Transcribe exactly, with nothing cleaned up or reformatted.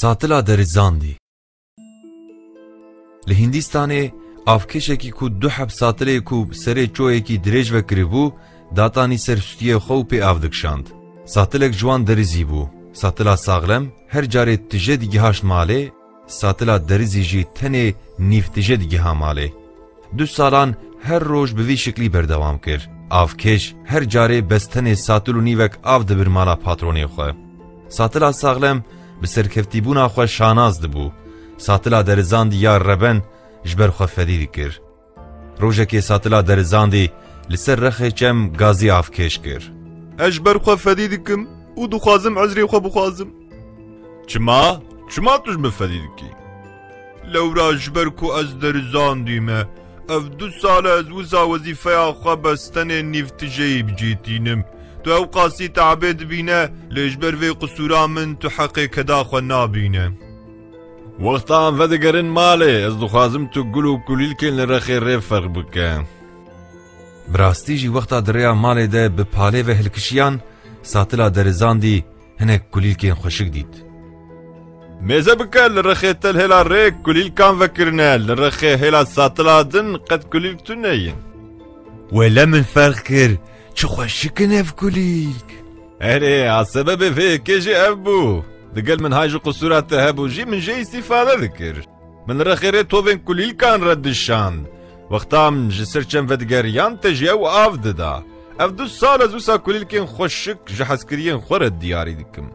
Satila derizandî. Li Hîndîstanê avkêşekî ku du heb satilê ku bi serê çoyekî dirêj vekiribû, datanî ser stûyê xwe û pê av dikişand. Satilek ji wan derizî bû. Satila saxlem her carê tije digihaşt malê, satila derizî jî tenê nîv tije digiha malê. Du salan her roj bi vî şiklî berdewam kir. Avkêş her carê bes tenê satil û nîvek av dibir mala patronê xwe. Satila saxlem bi serkeftîbûna xwe şanaz dibû. Satila derizandî ya reben ji ber xwe fedî dikir. Rojekê satila derizandî li ser rexê çem gazî avkêş kir. Ez ji ber xwe fedî dikim û dixwazim ezrê xwe bixwazim. Çima? Çima tu ji min fedî dikî? Lewra ji ber ku ez derizandî me. Ev du sal e ez wisa wezîfeya xwe bes tenê nîv tijeyî bicîtînim. Tu ew qasî te'bê dibîne, lê ji ber vê qisûra min tu heqê keda xwe nabîne. Wexta em vedigerin malê, ez dixwazim tu gul û kulîlkên li rexê rê ferq bike. Bi rastî jî wexta di rêya malê de bi palê ve hilkişiyan, satila derizandî hinek kulîlkên xweşik dît. Mêze bike, li rexê te li hêla rê kulîlkan vekirine, li rexê hêla satila din qet kulîlk tune yin. Wele min ferq kir, çi xweşik in ev kulîlk. Erê, a sebebê vê yekê jî ev bû. Digel min hay ji qisûra te hebû jî min jê îstîfade dikir. Min li rexê rê tovên kulîlkan re dişand. Wexta min ji ser çem vedigeriyan te jî ew av dida. Ev du sal ez wisa kulîlkên xweşik ji hezkiriyên xwe re diyarî dikim.